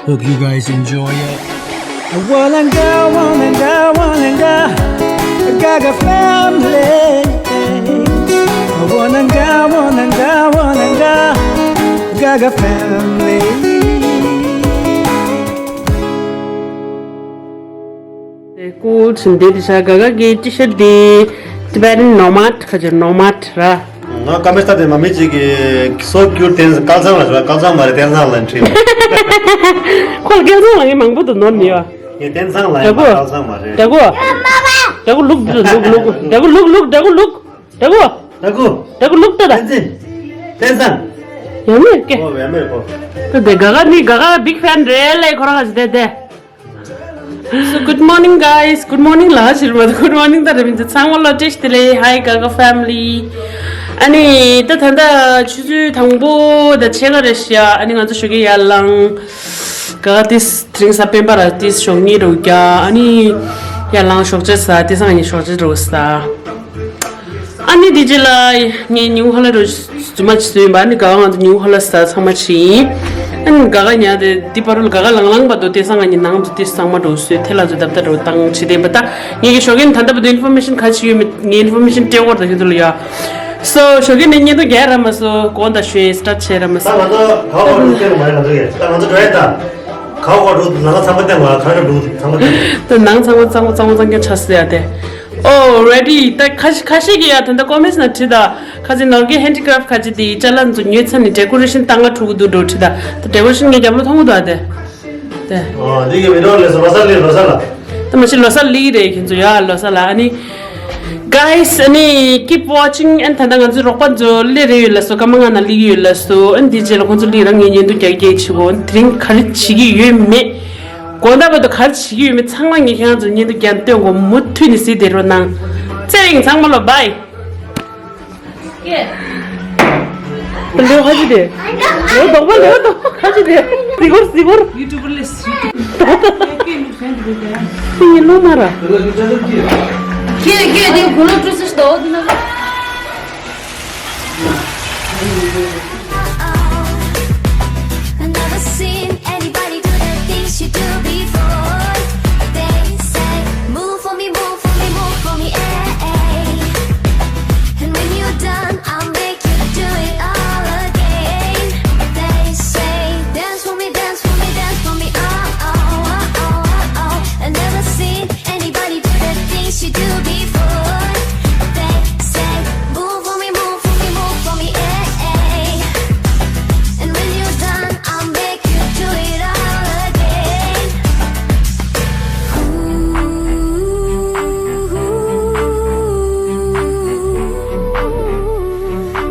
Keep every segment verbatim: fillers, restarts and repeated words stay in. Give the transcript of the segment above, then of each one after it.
Hope you guys enjoy it. Walanga, walanga, walanga, Gaga family. Walanga, walanga, walanga, Gaga family. ཀུ་ཆུན་དེ་དེ་ཤ་ག་ག་གི་ཅི་ཤ་དེ། Tibetan nomad ཁ་ཅིག་nomad ར། ང་ཀ་མེ་ས་དེ་མ་མི་ཅིག་གི་so cute དེ་སྐལ་བཟང་ལ་ཞུ་བ། སྐལ་བཟང་མ་རེད། བསྟན་བཟང་ལ་འཁྲིད། ཁོ་སྐལ་བཟང་ལ་ངས་མང་པོ་དུ་ནོར་ནི་ཡོད། ངས་བསྟན་བཟང་ལ་ཡང་སྐལ་བཟང་མ་རེད། ད་གོ། ད་གོ་ལུག་ལུག་ལུག་ལུག་ད་གོ་ལུག་ལུག་ད་གོ་ལུག་ད་གོ། ད་གོ་ལུག་ད་ད། བསྟན་བཟང་། བསྟན་བཟང་། ཡང་མེད་ཀེ། ཨོ་ཡང་མེད་གོ། ད་དེ་ག་ག་ནི་ག་ག་big fan རེད་ལེ། ཁོ་རང་ག་ཞིག་དེ་དེ། So good morning guys, good morning ལགས། ཕྱིར་མ་གཏོགས་good morning ད་རེད་མི་འདུག་ཚང་མ་ལ་བཀྲ་ཤིས་བདེ་ལེགས། Hi Gaga family། ཨ་ནི་ད་ད་ལྟ་ཆུ་ཚོད་དང་པོ་དང་ཕྱེད་ཀ་རེད་ཤག་ཨ་ནི་ང་ཚོ་ཞོགས་ཀས་ཡར་ལངས། ག་ག་ཏིས་དེ་རིང་གཟའ་སྤེན་པ་ར་ཏིས་ཞོགས་སྔ་རུ་རྒྱག་ཨ་ནི་ཡར་ལངས་ཞོགས་ཇ་ཟ། དེ་སང་ཨ་ནི་ཞོགས་ཇ་རུ་ཟ། ཨ་ནི་དེ་རྗེས་ལ་ངས་ཉིའུ་ཧ་ལ་རུ་རྫུན་མ་ཅིག་བཟོས་ཡིན་པ། ཨ་ནི་ག་ག་ང་ཚོ་ཉིའུ་ཧ་ལ་ཟ་ཚང་མ་བྱས་ཡིན། ཨ་ནི་ག་ག་ཉལ་དེ་འདི་བར་ལ་ག་ག་ལང་ལང་བར་དུ་དེ་སང་ང་གཉིས་ནང་དུ་དེ་གཙང་མ་འགྲོ་བཟོས། དེ་ལ་ཚོ་རྡབ་རྡབ་འགྲོ་བཏང་བྱེད་དེ་ཡིན་པ། ད་ངེད་ཀྱི་ཞོགས་ཀས་ནས་ད་ལྟ་བར་དུ་information ག་ཅིག་ཡོད་མེད་ངས་information སྤྲད་འོར་ད་ཁྱོད་ཚོ་ལ་ཡ། So ཞོགས་ཀས་ནས་བརྙན་ཐུང་རྒྱག་ར་མ་སོ་གོ་ད་ཞོས་start བྱས་ར་མ་ད་སོ། ང་ཚོ་ག་བ་རུ་སྐྱེལ་མ་རེད། ང་ཚོ་ཡ་ད་ང་ཚོ་འགྲོ་ཡ་ད་ག་བ་རུ་ནང་ཚང་མ་བསྟན་བ་ག་ར་རུ་ཚང་མ་བསྟན། ད་ནང་ཚང་མ་གཙང་མ་གཙང་མ་གཙང་རྐྱང་ཆགས་སོ་ཡ་དེ། Oh ready། ད་ཁ་ཤས་ཁ་ཤས་ཀྱིས་ཡ་ད་ལྟ་comments ནང་བྲིས་ད། ཁ་ཅིག་ནོར་གི་handicraft ཁ་ཅིག་དེ་ཅ་ལག་ཚོ་ཉོས་ཚར་ནས་decoration བཏང་ག་འགྲོ་གི་འདུག་འགྲོ་བྲིས་ད། ད་decoration ངས་རྒྱབ་ལོགས་མཐོང་གི་འདུག་ཨ་དེ། དེ། ཨོ་འདི་གི་མི་འགྲོ་ལས་སོ་ལོ་གསར་ལི་ལོ་གསར་ལ། ད་མ་གཞི་ལོ་གསར་ལི་རེད་ཁྱེད་ཚོ་ཡ་ལོ་གསར་ལ་ཨ་ནི། Guys ཨ་ནི་keep watching and ད་ལྟ་ང་ཚོའི་རོགས་པ་ཚོ་སླེབས་རེ་ཡོད་ལ་སོ་སྐར་མ་ལྔ་ནང་སླེབས་ཀྱི་ཡོད་ལ་སོ། ཨ་ནི་དེ་རྗེས་ལ་ཁོང་ཚོ་སླེབས་ར་ངས་བརྙན་ཐུང་རྒྱག་གི་བྱེད་གོ། དེ་རིང་ག་རེ་བྱེད་ཀྱི་ཡོད་མེད། དགོང་དག་བར་དུ་ག་རེ་བྱེད་ཀྱི་ཡོད་མེད་ཚང་མ་ངས་ཁྱེད་རང་ཚོར་བརྙན་ཐུང་རྒྱག་སྟོན་གོ། མུ་མཐུད་ནས་གཟིགས་བསྡད་རོགས་གནང་། ཚེ་རིང་ཚང་མ་ལོ་bye། ལེའུ་ཁ་ཅིག་དེ། ལེའུ་དོག་པ་ལེའུ་དོག་པ་ཁ་ཅིག་དེ། སི་གོར་སི་གོར། ཡུ་ཊུབ་ལས་སི་གོར། ངའི་ལུང་མ་ར། ཁྱེད་ཁྱེད་དེ་གུ་ལོ་ཀྲུ་སི་ཤི་དོ་དེ་ན། Never seen anybody do the things you do before. They say, move for me, move for me, move for me, eh, eh. And when you're done, I'll make you do it all again. They say, dance for me, dance for me, dance for me, oh, oh, oh, oh, oh, oh. I never seen anybody do the things you do before. They say, move for me, move for me, move for me, eh, eh. And when you're done, I'll make you do it all again. Ooh,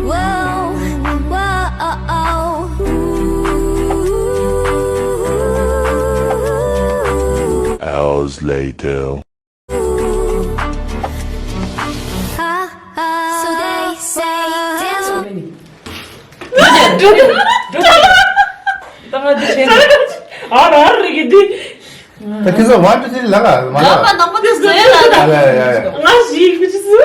whoa, whoa, oh, oh. Hours later. So they say, dance. ཨ་ར་རི་གི་དི། ད་ཁྱེད་ཚོ་one two three ལ་ག་མ་ལ། ང་པ་ནང་པ་དེ་ཟེར་ལ། ཡ་ཡ་ཡ། ང་ཞིག་གི་ཅི་སུ།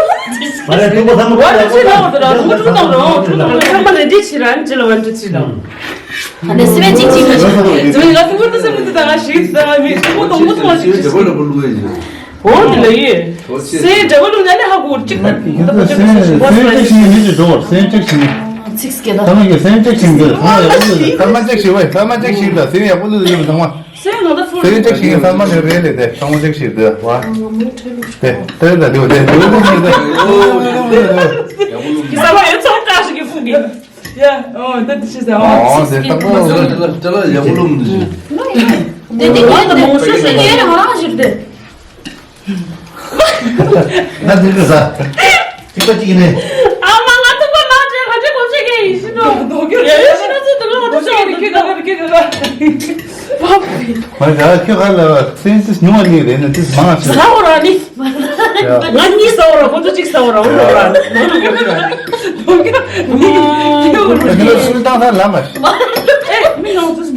མ་རེད། ཐུག་པ་ཚང་མ། one two three ལ་འོ་ད་ར་ཐུག་ཐུག་ནང་རོ་ཐུག་ཐུག་ནང་རོ། ཚང་མ་ལས་འདི་ཕྱི་རང་ཅི་ལ་one two three ལ། ཨ་ནི་སི་བན་ཅིག་ཅིག་ལ་ཞིག་ཙུ་ལ་ཐུག་པ་ད་སེམས་མི་ད་ང་ཞིག་ད་མི་ཐུག་པ་དང་པོ་ཐུག་པ་ཞིག་ཅིག་འོ་དེ་ལ་ཡེ། སེ་འདྲ་བ་ལུང་ན་ནི་ཧ་གོ་ཅིག་ད་པ་ཅིག་ཞིག་ཡིན་མི་ཅིག་འགྲོ་སེམས་ཅིག་ཞིག་ཡིན། ཚིག་སྐད་ད། ཚང་མ་གི་སེམས་ཅིག་ཞིག་འདུག་ཚང་མ་ཡག་པོ་འདུག་ཚང་མ་ཅིག་ཞིག་བས་ཚང་མ་ཅིག་ཞིག་ད་སེམས་ཡག་པོ་འདུག་ཚང་མ། སེམས་ནང་ད་ཚུར། སེམས་ཅིག་ཞིག་ཡིན་ཚང་མ་ནི་རེད་ལས་དེ་ཚང་མ་ཅིག་ཞིག་འདུག་བ། དེ་དེ་ད་འདུག་དེ་འདུག་འདུག་འདུག་འདུག་ས་བ་ཡོད་ཚོགས་བཀྲ་ཤིས་ཀྱི་ཕུག་གི། ཡ། ཨོ་ད་དེ་ཤེས་ས་ཨོ། ཨོ་དེ་ལྟ་བུ། དེ་ལ་དེ་ལ་ཡག་པོ་ལུམ་འདི་ཞིག་དེ་དེ་ངས་དེ་མང་ཤོས་ཤིག་ངས་རང་རང་ཞིག་དེ། ང་འདི་ག་ས། ཅིག་པ་ཅིག་ནས། ཨ་མ་ང་ཐུག་པ་མ་བྱས་ང་ཚོ་གོམས་གཤིས་ཀྱི་ཡིན་ཤི་ནོ། ཡ་ཡ་ཤི་ན་ཚོ་དུ་ལོ་ང་ཚོ་ཤི་ཡ་རི་ཁྱོད་ད་ག་རི་ཁྱོད་ད་ག་མ་ག་ཁྱོད་ག་ལ་སེམས་སི་ཉུང་བ་ནི་རེད་ན་ཏིས་མང་ཆེ། ས་འོ་ར་ནི། ང་གཉིས་ས་འོ་ར་ཁོ་ཚོ་གཅིག་ས་འོ་ར་འོ་ར་ནོ་ར་ཁྱོད་ར། དོ་ཁྱོད་ནི་ཁྱོད་ར། སུ་བཏང་ས་ལ་མ་ཤི།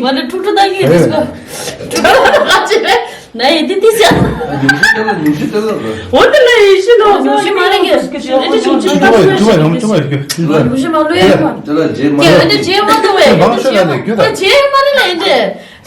མ་རེད་ཁྲུ་ཁྲུ་ད་གི་རེད་སོ། ཁྲུ་ཁྲུ་ད་ག་ཅི་རེད། ན་ཡི་དེ་དེ་ཟེར། ཉུང་ཤས་དེ་ལ་ཉུང་ཤས་དེ་ལ་རེད། འོ་དེ་ལ་ཡི་ཤི་ནོ། ཉུང་ཤས་མ་རེད་གི། ཨེ་ཅི་ཆུང་ཆུང་ཆུང་ཆུང་ཆུང་ཆུང་ཆུང་ཆུང་། ཉུང་ཤས་མ་ལོས་ཡ་མ། དེ་ལ་རྗེས་མ་ཨེ་ཅི་རྗེས་མ་དེ་བས་ཨེ་ཅི་རྗེས་མ་རེད་ལ་ཨེ་ཅི།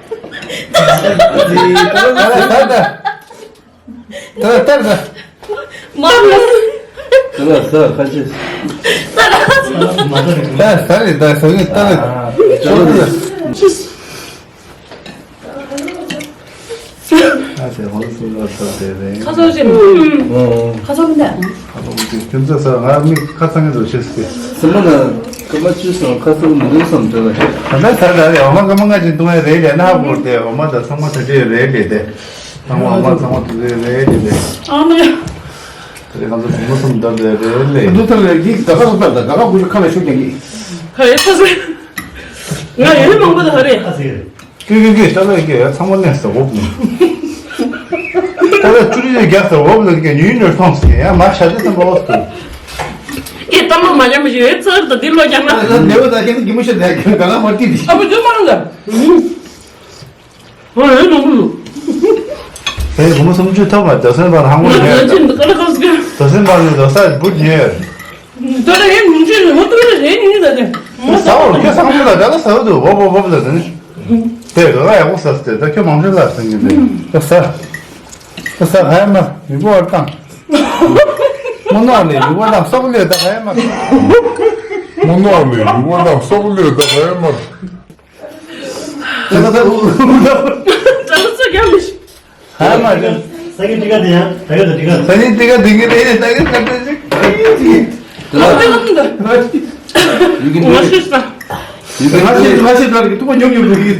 ད་ལ་ད་ལ། ད་ལ་ད་ལ། མ་ལ། ད་ལ་ས་ཁ་ཆེ། ད་ལ། ད་ས་ལ་ད་ས་ཡི་ད་ལ། ཨ་དེ་ཧོན་སུ་ལ་ས་དེ་རེད། ཁ་སང་ཞིག་ཨོ། ཁ་སང་མི་འདུག་ཁ་སང་མི་འདུག་ཁྱིམ་ཚང་ས་ང་མི་ཁ་སང་གི་འདུག་ཤེས་སི། སེམས་པ་ན་སྐར་མ་བཅུ་སོང་ཁ་སང་མི་འདུག་བསམ་འདུག་ལ། ད་ལྟ་ད་ལྟ་རེད། འོ་མ་སྐར་མ་ལྔ་ཅིག་བཏུང་ཡ་རེད་ལས་ན་ཧ་བོར་ཏེ་འོ་མ་ད་ཚང་མ་ད་ཅི་རེད་ལས་ཏེ། ཚང་མ་འོ་མ་ཚང་མ་དུ་རེད་ལས་ཏེ། ཨ་མ་ཡ། དེ་ང་ཚོ་བུ་མོ་གསུམ་འདབས་རེད་ལས། འདུག་ཐབས་ལས་ཀྱི་ད་ག་སོ་ད་ད་ག་གུ་ཤུ་ཁ་ལ་ཤུགས་རྒྱག་གི། ཧ་ཡ་ས་ས། ང་ཡོད་མང་པོ་ད་ཧ་རེད། ཨ་ཟེར། ཀི་ཀི་ཀི་ཤ་ལ་ཀི་ཚང་མ་ནས་ཟ་འོབ་ནི། ཤ་ལ་ཅུ་རི་ཅུ་རྒྱག་ཟ་འོབ་ལ་ཀི་ཉུང་ཉུང་མཐོང་སི་ཡ་མ་ཤ་དེ་ཚང་མ་འོབ་ཏུ། ཨེ་ཏམ་མ་མ་ཉམས་ཞེ་ཚར་ད་འདི་ལོ་ཀྱང་ན། ལ་ནེ་བོ་ད་ཀན་གི་མུ་ཤ་ད་ཀན་ག་ལ་མ་ཏི་དི། ཨ་བུ་ཇོ་མ་རང་ད། ཨོ་ཨེ་ནོ་བུ། ཨེ་བུ་མོ་སུམ་ཅུ་ཐོབ་མ་དོ་སེམས་པར་ཧང་གོ་ཉེ། ང་ཚོ་འདི་ག་ལ་ག་སི་ཀ། དོ་སེམས་པར་ནི་དོ་ས་བུ་ཉེ། ད་ལྟ་ཡིན་མུན་ཆད་ནས་མ་ཐུག་རེད་ཟེར་ནི་ད་དེ། ས་འོར་ཁྱོད་ས་འོར་ལ་ད་ལ་ས་འོར་དུ་བོ་བོ་བོ་ལ་ཟེར་ནི། དེ་ག་ག་ཡག་པོ་ས་སྟེ་ད་ཁྱོད་མང་ཤོས་ལ་ཟེར་ནི་དེ། ད་ས། ད་ས་ཧའི་མ་ཡུ་གོ་བར་བཏང་། མོ་ནོར་ནས་ཡུ་གོ་བར་བཏང་སོག་ལོས་ད་ཧའི་མ། མོ་ནོར་ནས་ཡུ་གོ་བར་བཏང་སོག་ལོས་ད་ཧའི་མ། ད་ལྟ་ད་ལྟ་ཚོ་རྒྱབ་མི་ཤེས། ཧ་མ་རེད། ས་གི་ཏི་ཀ་དེ་ཡང་ད་གི་ད་ཏི་ཀ། ས་གི་ཏི་ཀ་དེ་གི་རེད་ད་གི་ད་ཏི་ཀ། ད་ལྟ་ད་ལྟ་ད་ཡི་གེ་ང་ཤེས་ས། ཡི་གེ་ང་ཤེས་ང་ཤེས་ད་གི་ཐུག་པ་ཉོབ་ཉོབ་གི།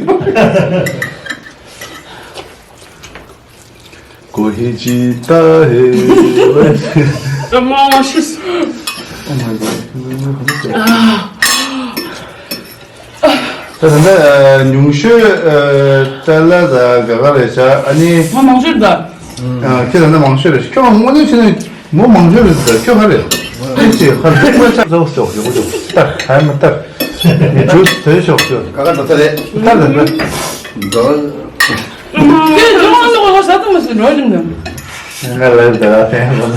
གོ་ཧི་ཅི་ད་ཧེ་ཝེ། ད་མ་ཤེས། Oh my god. ད་ད་ལྟ་ཉུང་ཤོས་ཏཱ་ལ་དང་ག་ག་རེད་ཤག་ཨ་ནི། ང་མང་ཤོས་ད། ཁྱེད་ད་ལྟ་མང་ཤོས་རེད། ཁྱོད་དངོས་གནས་བྱས་ན་མོ་མང་ཤོས་རེད་ད། ཁྱོད་ག་རེད། ཨེ་ཅེ་ཧ་ལས་པ་ཆགས་ཚོགས་ཤོག་ཡོད་པོ་ཡོད་པོ་ལྟར་ཧ་མ་ལྟར་ཇུས་བཟོས་ཤོག་ཤོག་ག་ག་ད་ལྟ་རེད། ལྟར་ད་ལྟ། ཁྱེད་ཇོ་ཨ་ནི་གོ་ས་ཏུ་མ་སི་ནོ་ཅིང་དང་། ང་ལ་ད་ཕན་གོ་ན།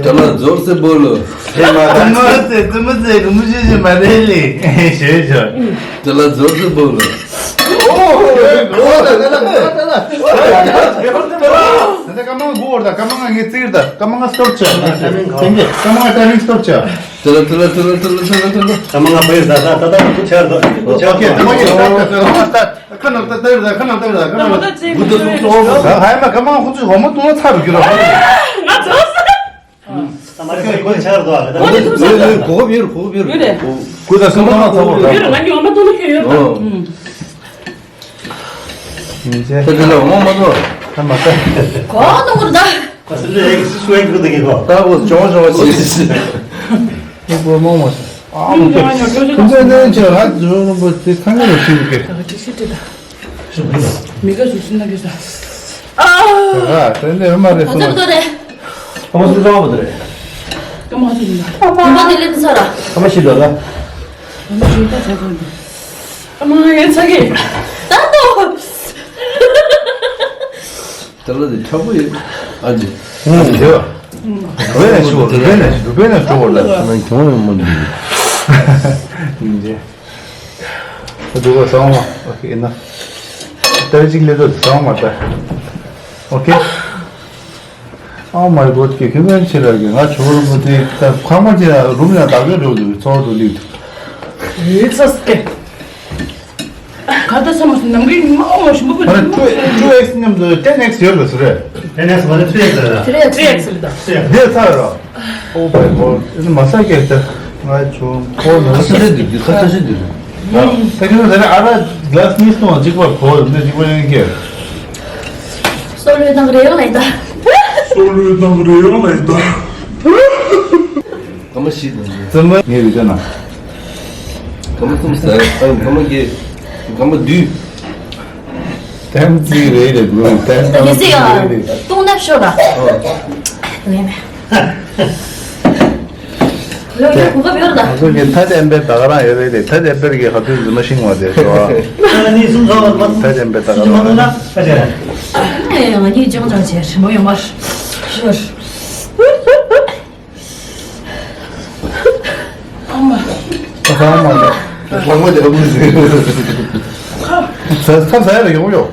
དེ་ལ་རྫོགས་སེ་བོ་ལོ། ཧེ་མ་ད་མ་ཟེ་དུ་མ་ཟེ་གུ་མུ་ཤེས་ཤེས་མ་རེད་ལེ། ཞེས་བྱ། དེ་ལ་རྫོགས་སེ་བོ་ལོ། ཨོ་ཧོ་ཧོ་ད་ད་ད་ད་ད། ད་ད་ཀ་མ་གོ་བར་ད་ཀ་མ་ང་ངས་བརྩིས་ད་ཀ་མ་ང་སྟོར་ཆ། ཀ་མ་ང་ཊའི་མིང་སྟོར་ཆ། དེ་ལ་དེ་ལ་དེ་ལ་དེ་ལ་དེ་ལ་དེ་ལ། ཀ་མ་ང་པའི་ད་ད་ད་ད་ཁུ་ཆར་ད་ཁུ་ཆར་ད། ཨོ་ཀེ་ཀ་མ་ང་སྟོར་ཆ་ཀ་མ་སྟོར་ཆ། ཁ་ནང་ལྟ་ལྟ་ཡོད་ད། ཁ་ནང་ལྟ་ཡོད་ད། ཁ་ནང་ལྟ། བུ་ད་སོང་སོང་། ཧ་ཧ་མ་ཁ་མང་ཁོ་ཚོས་འོ་མ་བཏུང་ན་ཚར་རུ་གྱུར་རོ། ང་ཚོ་ས། ས་མ་རེད་ཁོ་ཁོ་ཆར་དོ་ཨ་ད། ཁོ་ནི་ཐུབ་ས་ད། གོ་བོ་ཡོད་རེད། གོ་བོ་ཡོད་རེད། ཡོད་རེད། ཁོ་ད་སོང་ཐང་ཚ་བོ་ད། ཡོད་རེད། ང་གཉིས་འོ་མ་བཏུང་ན་ཁྱོད་ཡོད་རེད། ཨོ། ད་དེ་ལ་འོ་མ་མ་བཏུང་། ད་མ་ད། གོ་ནོར་ད། ཁོ་སི་ལེ་སུ་ཡིན་ཁུ་དེ་གི་གོ། ད་བོ་ཅོང་ཅོང་ཅི། ཁོ་བོ་མོ་མོ། ཨ་མོ་ཁྱེད་ཁྱེད་ཚོས་ནས་ཁྱེད་ཧ་ཇོ་རོང་པོ་དེ་ཁ་ངེས་ལ་ཤིང་གི། ད་ག་ཅིག་ཤི་དྲི་ད། མི་ག་ཟུག་ཤི་ན་གི་ས། ཨ་དེ་ནས་མ་རེད་སོང་། ཨ་ད་རེད། ཨ་མ་སུ་ཚང་བ་དེ་རེད། ཀ་མ་ཧ་ཟུག་ཡིན་ད། ཨ་མ་དེ་ལས་ཚ་ར། ཨ་མ་ཤི་ད་ལ། ཨ་མ་ཤི་ད་ཚ་གི་འདུག་ཨ་མ་ཡན་ཚ་གི། ད་ཏོ། དེ་ལ་དེ་ཁྲ་པོ་ཡོད། ཨ་ཅེ། ཨུ་དེ་བ། རུ་བེ་ནས་ཤོག་རུ་བེ་ནས་རུ་བེ་ནས་ཤོག་ལ། ང་གྱོང་ཡོང་མ་འདུག་ཡིན་ཅེ། ད་འདུག་ག་སོང་བ། ཨོ་ཁེ་ན། ཏར་ཅིག་ལས་དོ་སོང་བ་ད། ཨོ་ཁེ། Oh my god, ཀྱི་ཁྱོད་ཀྱང་ཕྱིར་ར་གི་ང་ཆོ་རུ་མོ་དེ་ད་ཁང་པ་ཅི་ཡང་རུམ་ཡང་བདག་གི་འགྲོ་འདུག་ཚོགས་འགྲོ་འདུག་ཨེ་ཚ་སྐད། ག་ད་ས་མ་ནམ་གི་མ་མ་ཞིམ་པོ་ཨ་ནི་ཊུ་ཊུ་ཨེགས་མཉམ་དུ་ཊེན་ཨེགས་ཡོད་ལ་སུ་རེད། ཊེན་ཨེགས་མ་རེད། ཐི་རི་ཨེགས་རེད། ཐི་རི་ཨེགས་རེད་ད། ཐི་རི་ཨེགས་རེད། འདི་ཚར་རོ། Oh my god, ཨེ་ནི་མ་ས་ཀྱད་ད་ང་ཆོ་ཁོ་ནོ་ས་རེད་འདི་འདི་ས་ས་ཞིག་འདི་རེད། ད་ཁྱོད་ཚོ་ད་ཨ་ར་གླ་སི་གཉིས་སྟོང་གཅིག་པ་གོ་འདི་གཅིག་པ་ཡང་ཀྱེ། སོ་ལོའི་ནང་རེ་ཡོང་ལེ་ད། སོ་ལོའི་ནང་རེ་ཡོང་ལེ་ད། སྐར་མ་བཞི་དང་། བཙུན་མ་ངའི་རིག་ཅན་ན། སྐར་མ་གསུམ་ཟེར། ཨ་སྐར་མ་བརྒྱད། སྐར་མ་བདུན། ཏན་ཙི་རེད་རེད་དགོས་ཏན་ཙི་རེད་རེད། ཏུང་ནབ་ཤོ་ར། ངས་མེད། ལོ་ཡ་གོ་སྐབས་ཡོད་ད། ང་ཚོ་གི་ཐ་དན་པའི་ད་ག་རང་ཡོད་རེད་དེ། ཐ་དན་པའི་གི་ཧ་ཏུ་ཟི་མ་ཤིང་བ་དེ་སོ། ཨ་ནི་གསུམ་ཚང་བར་མ་ཐ་དན་པའི་ད་ག་རང་མ་ཐུག་ན་ཁ་ཆེ། ཨེ་ང་གཉིས་ཅང་ཅང་བྱས་རི་མོ་ཡོང་བར་ཤོར། ཨ་མ། ཨ་མ། ལྷག་མ་དེ་ལ་མུ་ཟིག་ས་ས་ས་ཡ་ལ་ཡོང་ཡོང་།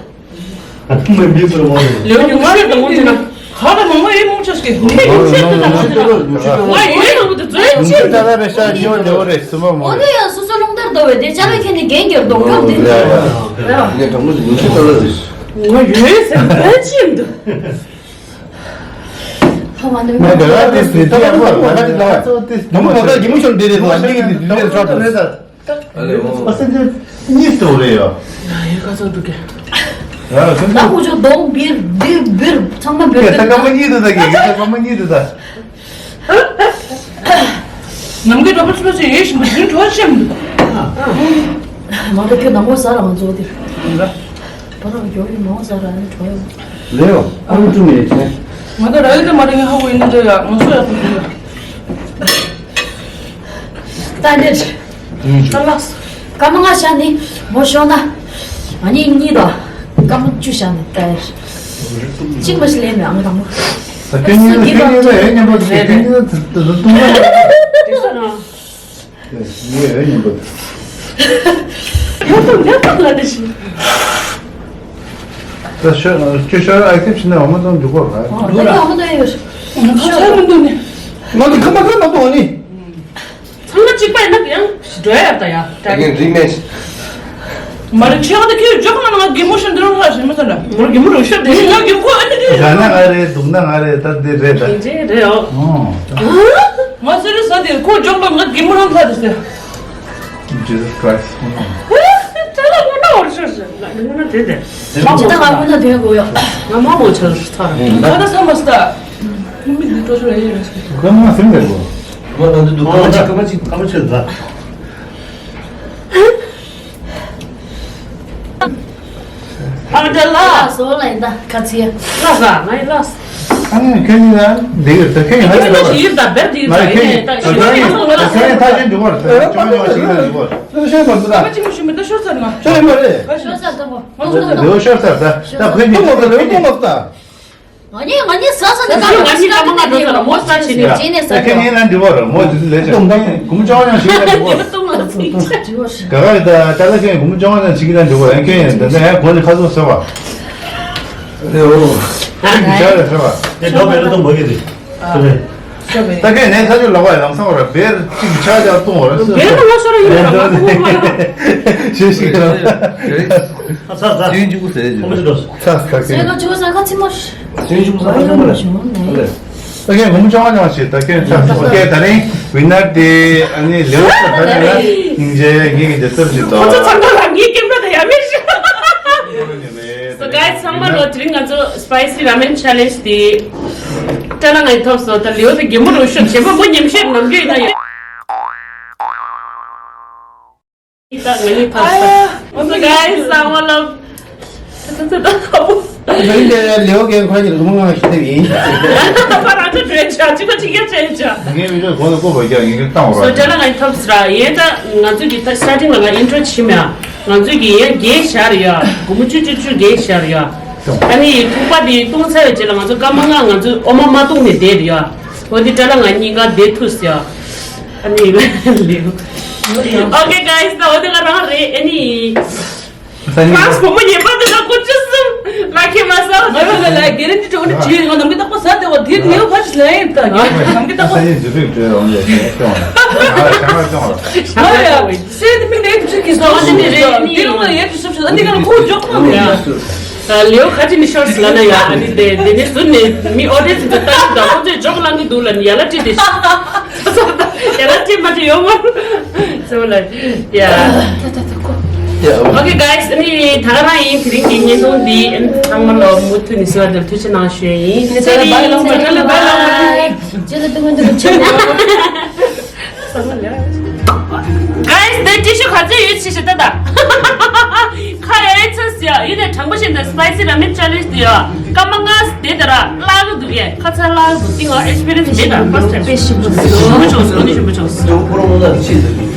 ལེའུ་ཉུང་ཤོས་དང་པོ་དེ་ན། ཁ་ལ་མང་མ་ཡེ་མོ་ཆོས་ཀྱི། ངས་ཉུང་ཤོས་དེ་ལ་ང་ཡོད་དང་པོ་དེ་ཚོའི་ཆེད་དུ། ལ་རེ་ཤ་ཉོ་ཉོ་རེ་སུ་མ་མོ་རེ། འོ་དེ་ཡང་སོ་སོ་རླུང་ལྟར་འདོད་པའི་དེ་ཅ་ལག་ཁྱེར་ནས་རྒན་རྒྱར་གདོང་སྐྱོར་དེ། ངས་དང་པོ་དེ་ཉུང་ཤོས་ལྟ་ལ་རེ། ང་ཡོད་ཟེར་ད་ཅི་འདུག་ཕ་མ་ནུས་མ་དེ་ལ་དེ་སྲིད་དེ་ཡང་བར་ལ་དེ་ལ་ཚོ་དེ་ནུ་མོ་ད་གི་མུ་ཆོར་འདི་རེད་ལ་འདི་གི་འདི་རེད་ཆོག་རེད་ད། ཨ་ལེ་འོ། ཨ་སེ་འདི་གཉིས་སུ་རེད་ཡོ། ཡ་ཡ་ཁ་ཚོ་འགྲོ་གི། ཡ་སེ་ད་འདི་ཁོ་ཚོ་གདོང་འབིར་འབིར་འབིར་ཚང་མ་འབིར་ཡ་ད་སྐར་མ་གཉིས་དུ་ད་གི་ཡ་ད་སྐར་མ་གཉིས་དུ་ད། ནམ་གི་འགྲོ་པ་ཚོ་ཚོ་ཡེ་ཞིམ་པོ་ཞིམ་བྲོ་ཞིམ་འདུག་མ་ད་ཁྱོད་ནམ་གོ་ཟ་ར་ང་ཚོ་འདིར། ད་རང་མགྱོགས་ཡིན་མང་ཟ་ར་ནི་བྲོ་ཡོང་། ལེའོ་ཨ་མི་ཀྲུ་མི་ཡེ་ཆེ། ང་ད་ར་ཡི་ད་མ་རེད། ང་ཧ་གོ་ཡིན་ན་འདྲ་ཡ་ང་སོ་ཡ་ཁོ་ཡིན་ན། ད་འདྲེར། ད་ལགས། སྐར་མ་ལྔ་བཞག་ནི་མོ་ཤོག་ན། ང་གཉིས་གཉིས་དང་། སྐར་མ་བཅུ་བཞག་ནི་ད། གཅིག་མ་ཞིག་ལེན་མེད་ཨང་དང་མོ། ད་ཁྱོད་གཉིས་ལ་ཁྱོད་གཉིས་ལ་ཨེ་མཉམ་པ་དུ་ཁྱོད་གཉིས་ལ་དུ་དུ་དུ་དུ། དེ་སོ་ན། ངས་ཨེ་མཉམ་པ་དུ། ཡོད་དང་ཡོད་དང་ལ་དེ་ཞིག་ད་ཤོ་ཁྱོད་ཤོ་ཨེག་སེབ་བྱས་ན་འོ་མ་དང་འདུག་གོ་ར། འོ་ད་ནི་འོ་མ་དང་ཡོད་ཤོ། ང་ཚོ་ཚང་མ་འདུག་ནི། ང་ཚོ་ཁ་པར་ཁ་ནང་དུ་འོ་ནི། ཚང་མ་གཅིག་པ་ཡིན་ན་ཡང་འགྲོ་ཡ་ད་ཡ། ད་ངས་རིག་མེད། མ་རིག་ཆེ་བ་ད་ཁྱོད་འཇོག་མ་ན་ང་གི་མོ་ཤོ་འདི་རང་ལྷག་ཞིག་མ་ཚོ་ན་མོར་གི་མོ་རུ་ཤོ་དེ་ང་གི་མོ་ཨ་ནི་དེ་ར་ན་ང་རེད་འདུག་ན་ང་རེད་ད་དེ་རེད་ད། ཡིན་ཅེ་རེད་ཨོ། ང་སེ་རི་ས་དེ་ཁོ་འཇོག་པ་ང་གི་མོ་རང་ལྷག་དེ་ཟེར། Jesus Christ. ད་ལ་ངོ་ན་འོར་ཤོར་ཟེར་ང་ངོ་ན་དེ་དེ། ཅི་ད་ང་ངོ་ན་དེ་གོ་ཡོ། ང་མ་མོ་ཆར་ཐར། ད་ད་ས་མ་སྟ། མི་མི་འདི་ཏོ་ཤོར་ཨེ་ཡོད་རེད། ཁོ་མ་སེམས་དེ་གོ། ཁོ་ན་འདི་འདུག་ཁ་མ་ཆེ་ཁ་མ་ཆེ་ཁ་མ་ཆེ་ད། ཨ་མ་ཏྲ་ལ། ལགས་སོ་ལ་ཡིན་ད་ཁ་ཚིག་ལགས་ས་ང་ཡི་ལགས། ཨ་ནི་ཁྱོད་ནི་ཡང་འདི་ཡོད་ད་ཁྱོད་ཡང་ཧ་ཡོད་ད། ཡིན་ད་བེར་འདི་ཡོད་ད་ཡིན་ད་ཡིན་ད་ཡིན་ད་ཁྱོད་ཡང་ཐག་ཆོད་འགྲོ་བར་ད་ཁྱོད་ཡང་ཤོད་མ་ཤིག་ན་འགྲོ་བར་ད་ཤོད་མ་ཐུབ་ད། ཁ་ཅིག་མ་ཤོད་མི་ད་ཤོར་ཚར་ང་། ཤོད་མ་རེད། ཤོར་ཚར་ད་མོ། ང་ཚོ་ད་ལེའོ་ཤོར་ཚར་ད་ད་ཁོས་ནི་ཁྱོད་ཡང་ཤོད་མ་ཐུབ་ད། ང་ནི་ང་ནི་ཟ་ས་ནི་ད་ང་ནི་ཀ་མ་ང་འགྲོ་ས་ལ་མོ་ས་ཆེ་ནི་ཅི་ནས་ཟ་ད་ཁྱེད་ནི་ན་འདི་བར་མོ་ལས་ཀྱང་གུམ་ཅོང་ཡང་ཞིག་ན་འདི་བར། ག་ག་ད་ད་ལ་ཁྱེད་གུམ་ཅོང་ཡང་ཞིག་ན་འདི་བར་ཡང་ཁྱེད་ཡང་ད་ནས་ཡང་གོ་ནས་ཁ་སོ་ཟེར་བ། རེ་འོ། ཁྱེད་ཀྱི་ཆ་རེ་ཟེར་བ། དེ་ལོ་བེ་ལོ་དང་མོ་གི་རེད། ད་ཁྱེད་ནས་ཁ་ཆུ་ལོག་པ་ལམ་སང་བར་བེར་གཅིག་ཆ་ཆ་གཏོང་བར་སུ་བེར་ལ་ང་ཤོར་ཡིན་ལ་ང་ཁོ་མ་ལ། ཞེས་ཞིག་ལ། ཨ་ཚ་ཚ། ཚུན་ཅུ་གུ་ཟེར་ཅིག་ཚ་ཚ་ཚ་ཚ་ཚ་ཚ་ཚ་ཚ་ཚ། སེ་གོ་ཆུ་ས་ཁ་ཚི་མོ་ཤི། སེ་ཆུ་ས་ཁ་ཚི་མོ་ལ། ད་ཁྱེད་ངོ་མ་ཅང་ཅང་ཞིག་ད་ཁྱེད་ཚ་ཚ་ཁྱེད་ད་རིང་ཝི་ནར་དེ་ཨ་ནི་ལེའུ་ས་ད་རིང་ལ་སྙིང་རྗེ་ངེད་ཀྱི་སྡེ་ཚབ་ཞིག་ཏོ། ཁོ་ཚོ་ཚང་མ་ལ་ངའི་ཀེམ་ར་ད་ཡ་མེད་ཤི། So guys, ཚང་མ་ལོ་དེ་རིང་ང་ཚོ་spicy ramen challenge དེ་ཏྲ་ལ་ང་ཡི་ཐོབ་སོ། ད་ལེའུ་དེ་གད་མོ་རུ་ཤོར་བྱེད་པ་མོ་ཉམས་ཤེས་ནམ་རྒྱུན་ཡིན་ན་ཡོད། ད་ང་གཉིས་ཕར་ལྟ། So guys, ཚང་མ་ལ། ད་ད་ད་ད་ཁ་པོ། ད་ཡིན་དེ་ལེའོ་རྒན་ཁོ་གཉིས་ལ་ངོ་མ་ཞིག་དེ་ཡིན། ད་རང་ཚོ་བྲོས་ཆ་གཅིག་པ་གཅིག་རྐྱང་བྱས་ཆ། ངའི་བི་ཌིའོ་གོང་ལ་བཀོད་པ་རྒྱག་ཡིན་གྱི་བཏང་བ་ར། So ད་ལ་ང་ཡི་ཐབས་སུ་ར་ཡིན། ད་ང་ཚོ་གི་ད་starting ལ་ང་intro བྱེད་མེད་ཨ། ང་ཚོ་གི་ཡང་རྒན་བཞག་རེད་ཡ། དགུང་མོ་བཅུ་བཅུ་བཅུ་རྒན་བཞག་རེད་ཡ། ཨ་ནི་ཐུག་པ་དེ་བཏུང་ཚར་བའི་རྗེས་ལ་ང་ཚོ་སྐར་མ་ལྔ་ང་ཚོ་ཨོ་མ་མ་བཏུང་ནས་བསྡད་རེད་ཡ། འོ་དེ་ད་ལ་ང་གཉིས་ཀ་བསྡད་ཐུབ་ཟེར་ཡ། ཨ་ནི་ལེའོ། Okay guys, ད་འོ་དེ་ག་རང་རེད་ཨ་ནི། ཁྲང་སི་བུ་མོ་ཉེས་པ་དེ་ལ་ཀོ་ཅི་སུམ་ལ་ཁེ་མ་ས་ང་ལ་ལ་གེ་རེ་འདི་ཀྲོ་འདི་ཅི་ང་ནམ་གི་ཏག་པ་ས་དེ་བ་ འདི་ནེའུ་ཕར་ལ་ཡིན་ད་ཡིན་གང་གི་ད་ས་ཡིན་འཇུ་རིག་འདྲ་ཡོང་ལས་ཀྱང་ཀྱང་ལ་ཞང་ལ་ཀྱང་ལ། ཧ་ཡ་སེ་འདི་མི་ནེ་དུ་ཆུ་གི་སོ་ཨ་ནི་རེད་ནི་འདི་རུང་ལ་ཡེ་དུ་སུབ་སུབ་ཨ་འདི་གང་ཁོ་འཇོག་མ་མི་ཡ། ལེའུ་ཁ་ཅིག་ནི་ཤོར་སི་ལ་ན་ཡ་ཨ་ནི་དེ་དེ་ནི་སུ་ནི་མི་ཨོ་ཌི་ཡེན་སི་ད་ལྟ་ཁོ་ཚོས་འཇོག་ལང་གི་འདུག་ལ་ནི་ཡ་ལ་ཅི་དེ་ཤི། ཡ་ལ་ཅི་མ་ཅི་ཡོང་མ། སོ་ལ་ཡ། Okay guys, ཨ་ནི་ད་ག་རང་ཡིན། དེ་རིང་གི་བརྙན་ཐུང་འདི་ཨ་ནི་ཚང་མ་ལ་མུ་མཐུད་ནས་གཟིགས་པ་དེར་ཐུགས་རྗེ་གནང་ཞུ་ཡིན། ནི་ཚ་ལ་བའི་ལོང་མ་ཚ་ལ་བའི་ལོང་མ། ཅེ་ལ་དུ་མ་དུ་ཆེ་ན། Guys, དེ་ཏི་ཤུ་ག་ཚོད་ཡོད་ཆེ་ཞེ་ད་ད། ཁ་ཡ་ཡ་ཚ་ཟེར་ཡ་ཡིན་ནས་དྲང་པོ་བཤད་ན་spicy ramen challenge དེ་ཡ་སྐར་མ་ལྔ་དེ་ད་ར་བརླག་གི་འདུག་ཡ། ཁ་ཚ་བརླག་གི་འདུག་ཏི་ང་experience མེད་ད་first time། དཔེ་ཞིམ་པོ་ཞིམ་པོ་བྱུང་སོང་། ཨ་ནི་ཞིམ་པོ་བྱུང་སོང་། ཅུང་ཁོ་རང་ལ་ཆེས་ཟེར་གི།